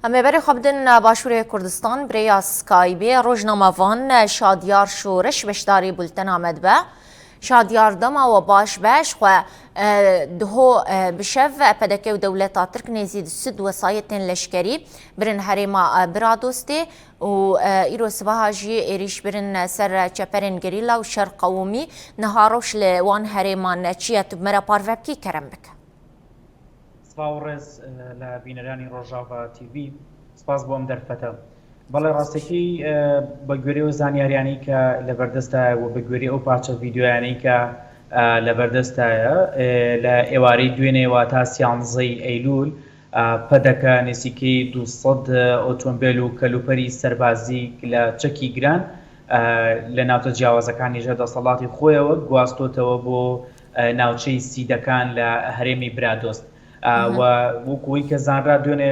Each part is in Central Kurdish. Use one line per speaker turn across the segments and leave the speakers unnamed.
Em ê berê xwe bidin Başûrê Kurdistan bi rêya Skype'ê rojnamevan Şadiyar Şoreş beşdarî bultena me dibe. Şadiyar dema we baş be ji xwe diho bi şev PDK û dewleta Tirk nêzî 200 wesayetên leşkerî birin herêma Biradostê û îro sibeha jî êrîş birin ser çeperên gerîla û şer qewimî. Niha rewş li wan herêman çi ye tu bi me re parve bikî kerem bike.
Silav û rêz li bîneranî Rojava TV. Spas bo em derfete. بەڵێ ڕاستەکەی بە گوێرەی ئەو زانیاریانەی کە لە بەردەستایە و بە گوێرەی ئەو پارچە ڤیدیۆیانەی کە لە بەردەستایە لە ئێوارەی دوێنێ واتا سیانزەی ئەیلول پەدەکە نزیکەی 200 ئۆتۆمبێل و کەلوپەری سەربازی لە چەکی گران لە ناوچە جیاوازەکانی ژێر دەسەڵاتی خۆیەوە گواستۆتەوە بۆ ناوچەی سیدەکان لە هەرێمی برادۆست و وەکوی کە زانرا دوێنێ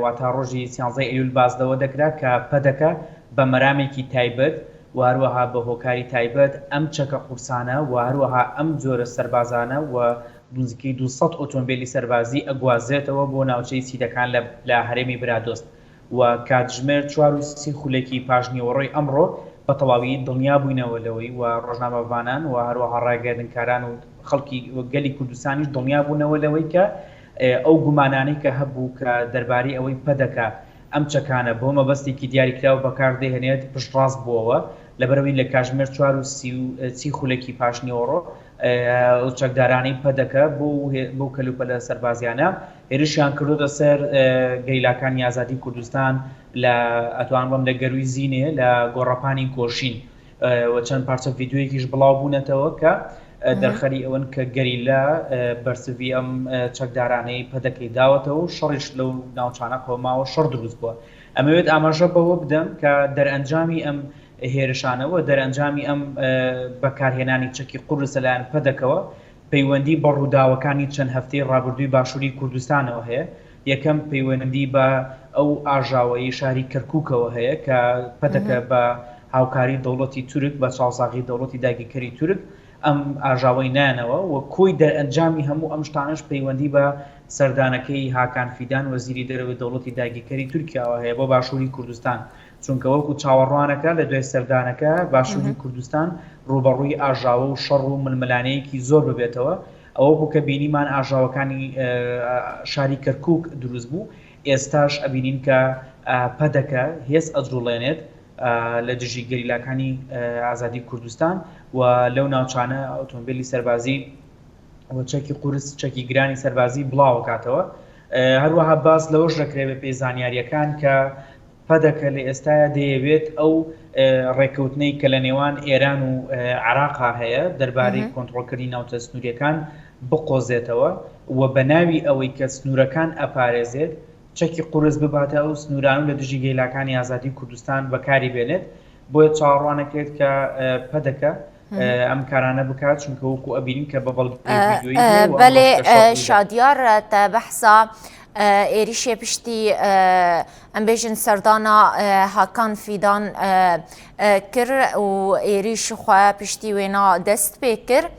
واتا ڕۆژی سیانزەی ئەیلول باس لەوە دەکرا کە پەدەکە بە مەرامێکی تایبەت و هەروەها بە هۆکاری تایبەت ئەم چەکە قورسانە و هەروەها ئەم جۆرە سەربازانە و نزیکەی 200 ئۆتۆمبیلی سەربازی ئەگوازێتەوە بۆ ناوچەی سیدەکان لە هەرێمی برادۆست و کاتژمێر چوار و سی خولەکی پاشنیوەڕۆی ئەمڕۆ بە تەواوی دڵنیا بووینەوە لەوەی و ڕۆژنامەڤانان و هەروەها ڕاگەیاندنکاران و خەڵکی و گەلی کوردستانیش دڵنیا بوونەوە لەوەی کە ئەو گومانانەی کە هەبوو کە دەربارەی ئەوەی پەدەکە ئەم چەکانە بۆ مەبەستێکی دیاریکراو بەکاردەهێنێت پشتڕاست بووەوە لەبەرئەوەی لە کاژمێر چوار و سی و سی خولەکی پاشنیوەڕۆ ئەو چەکدارانەی پەدەکە بۆ بۆ کەلوپەلە سەربازیانە هێرشیان کردۆتە سەر گەریلاکانی ئازادی کوردستان لە ئەتوانم بڵێم لە گەرووی زینێ لە گۆڕەپانی گۆشین و چەند پارچە ڤیدیۆیەکیش بڵاو بوونەتەوە کە دەرخەری ئەوەن کە گەریلا بەرسڤی ئەم چەکدارانەی پەدەکەی داوەتەوە و شەڕیش لەو ناوچانە قەوماوە شەڕ دروست بووە. ئەمەوێت ئاماژە بەوە بدەم کە دەرئەنجامی ئەم هێرشانە و دەرئەنجامی ئەم بەکارهێنانی چەکی قورس لەلایەن پەدەکەوە پەیوەندی بە ڕووداوەکانی چەند هەفتەی ڕابردووی باشووری کوردستانەوە هەیە، یەکەم پەیوەندی بە ئەو ئاژاوەی شاری کەرکووکەوە هەیە کە پەدەکە بە هاوکاری دەوڵەتی تورک، بە چاوساغی دەوڵەتی داگیرکەری تورک ئەم ئاژاوەی نانەوە و کۆی دەرئەنجامی هەموو ئەم شتانەش پەیوەندی بە سەردانەکەی هاکان فیدان وەزیری دەرەوەی دەوڵەتی داگیرکەری تورکیاوە هەیە بۆ باشووری کوردستان. چونکە وەکو چاوەڕوانەکە لە دوای سەردانەکە باشووری کوردستان ڕووبەڕووی ئاژاوە و شەڕ و ململانێیەکی زۆر ببێتەوە، ئەوە بوو کە بینیمان ئاژاوەکانی شاری کەرکووک دروست بوو، ئێستاش ئەبینین کە پەدەکە هێز ئەجوڵێنێت لە دژی گەریلاکانی ئازادی کوردستان و لەو ناوچانە ئۆتۆمبێلی سەربازی و چەکی قورس چەکی گرانی سەربازی بڵاوەکاتەوە. هەروەها باس لەوەش دەکرێت بەپێی زانیارییەکان کە پەدەکە لە ئێستایا دەیەوێت ئەو ڕێککەوتنەی کە لە نێوان ئێران و عێراقا هەیە دەربارەی کۆنتڕۆڵکردنی ناوچە سنوورییەکان بقۆزێتەوە و بە ناوی ئەوەی کە سنوورەکان ئەپارێزێت چەکی قورس بباتە ئەو سنوورانە و لە دژی گەیلاکانی ئازادیی کوردستان بەکاری بێنێت. بۆیە چاوەڕوانەکرێت کە پەدەکە ئەم کارانە بکات چونکە وەکو ئەبینین کە بە بەڵگەی ڤیدیۆیی هەیە و
بەلێ
ئەمڕۆش کە شەڕ ڕوویدا.
شادیار تە بەحسا ئێریشێ پشتی ئەم بێژن سەردانا هاکان فیدان کر و ئێریش خوە پشتی وێنا دەست پێ کرد.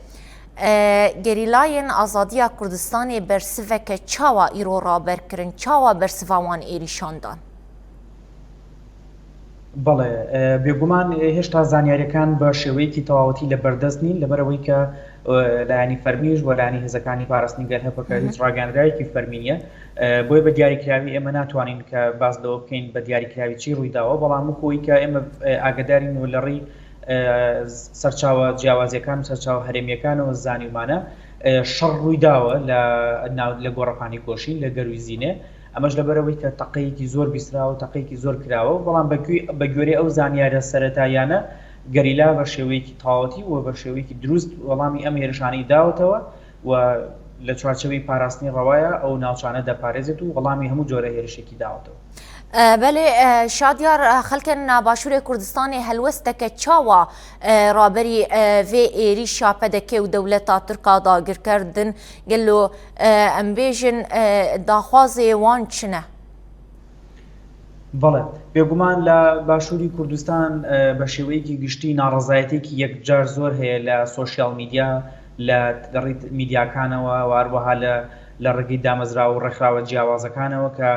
گەریلایên ئازادیya Kurdistanê bersiveke çawa îro raber kirin, çawa bersiva wan êrîşan dan?
بەڵێ بێگومان هێشتا زانیاریەکان بە شێوەیەکی تەواوەتی لە بەردەست نین لەبەرەوەی کە لایەنی فەرمیش و لایەنی هێزەکانی پاراستنی گەل هەپەکە هیچ ڕاگەیاندراوێکی فەرمی نییە بۆیە بە دیاریکراوی ئێمە ناتوانین کە باس لەوە بکەین بە دیاریکراوی چی ڕوویداوە بەڵام وەکو ئەوەی کە ئێمە ئاگدارین و لە ڕێی سەرچاوە جیاوازیەکان و سەرچاوە هەرێمیەکانەوە زانیومانە شەڕ ڕوویداوە لە لە گۆڕەپانی گۆشین لە گەروی زینێ ئەمەش لەبەرئەوەی کە تەقەیەکی زۆر بیستراوە و تەقەیەکی زۆر کراوە، بەڵام بە گوێرەی ئەو زانیارە سەرەتاییانە گەریلا بە شێوەیەکی تەواوەتی و بە شێوەیەکی دروست وەڵامی ئەم هێرشانەی داوەتەوە و لە چوارچێوەی پاراستنی ڕەوایە ئەو ناوچانە دەپارێزێت و وەڵامی هەموو جۆرە هێرشێکی داوەتەوە.
بەلێ شادیار خەلکێن باشوورێ کوردستانێ هەلوەستەکە چاوا ڕابەری ڤێ ئێریشا پەدەکێ و دەولەتا تورکا داگرکەر دن گەلۆ ئەم بێژن داخوازێ وان چنە؟
بەڵێ بێگومان لە باشووری کوردستان بە شێوەیەکی گشتی ناڕەزایەتێکی یەکجار زۆر هەیە لە سۆشیال میدیا لە ڕێی میدیاکانەوە و هەروەها لە لە ڕێگەی دامەزراوە و ڕێکخراوە جیاوازەکانەوە کە.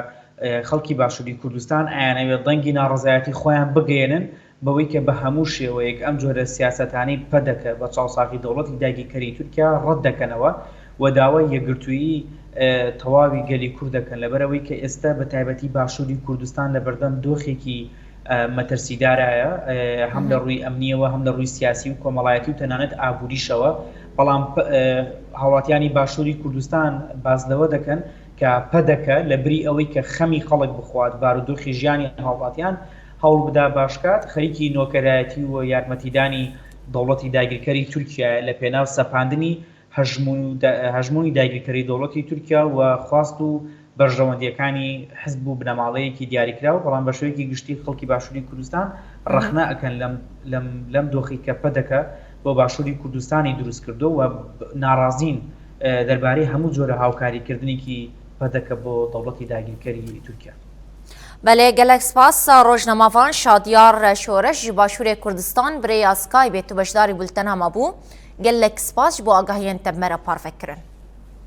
خەڵکی باشووری کوردستان ئەیانەوێت دەنگی ناڕەزایەتی خۆیان بگەیەنن بەوەی کە بە هەموو شێوەیەک ئەم جۆرە سیاسەتانەی پەدەکە بە چاوساغی دەوڵەتی داگیرکەری تورکیا ڕەت دەکەنەوە و داوای یەکگرتوویی تەواوی گەلی کورد دەکەن لەبەرئەوەی کە ئێستا بە تایبەتی باشووری کوردستان لەبەردەم دۆخێکی مەترسیدارایە هەم لە ڕووی ئەمنیەوە هەم لە ڕووی سیاسی و کۆمەڵایەتی و تەنانەت ئابووریشەوە بەڵام هاوڵاتیانی باشووری کوردستان باس لەوە دەکەن کە پەدەکە لە بری ئەوەی کە خەمی خەڵک بخوات بارودۆخی ژیانی هاوڵاتیان هەوڵ بدا باشکات خەریکی نۆکەرایەتی و یارمەتیدانی دەوڵەتی داگیرکەری تورکیایە لە پێناو سەپاندنی هەژموونی داگیرکەری دەوڵەتی تورکیا و خواست و بەرژەوەندییەکانی حزب و بنەماڵەیەکی دیاریکراو، بەڵام بە شێوەیەکی گشتی خەڵکی باشووری کوردستان ڕەخنە ئەکەن لەم لەم دۆخی کە پەدەکە بۆ باشووری کوردستانی دروست کردووە و ناڕازین دەربارەی هەموو جۆرە هاوکاریکردنێکی پەدەکە بۆ دەوڵەتی داگیرکەری تورکیا.
بەلێ گەلەک سپاس ڕۆژنامەڤان شادیار شۆرش ji باشوورê Kurdistan bi rêya Skypeê tu beşdarî bultena me bû. Gelek spas ji bo agahiyên te bi me re parve kirin.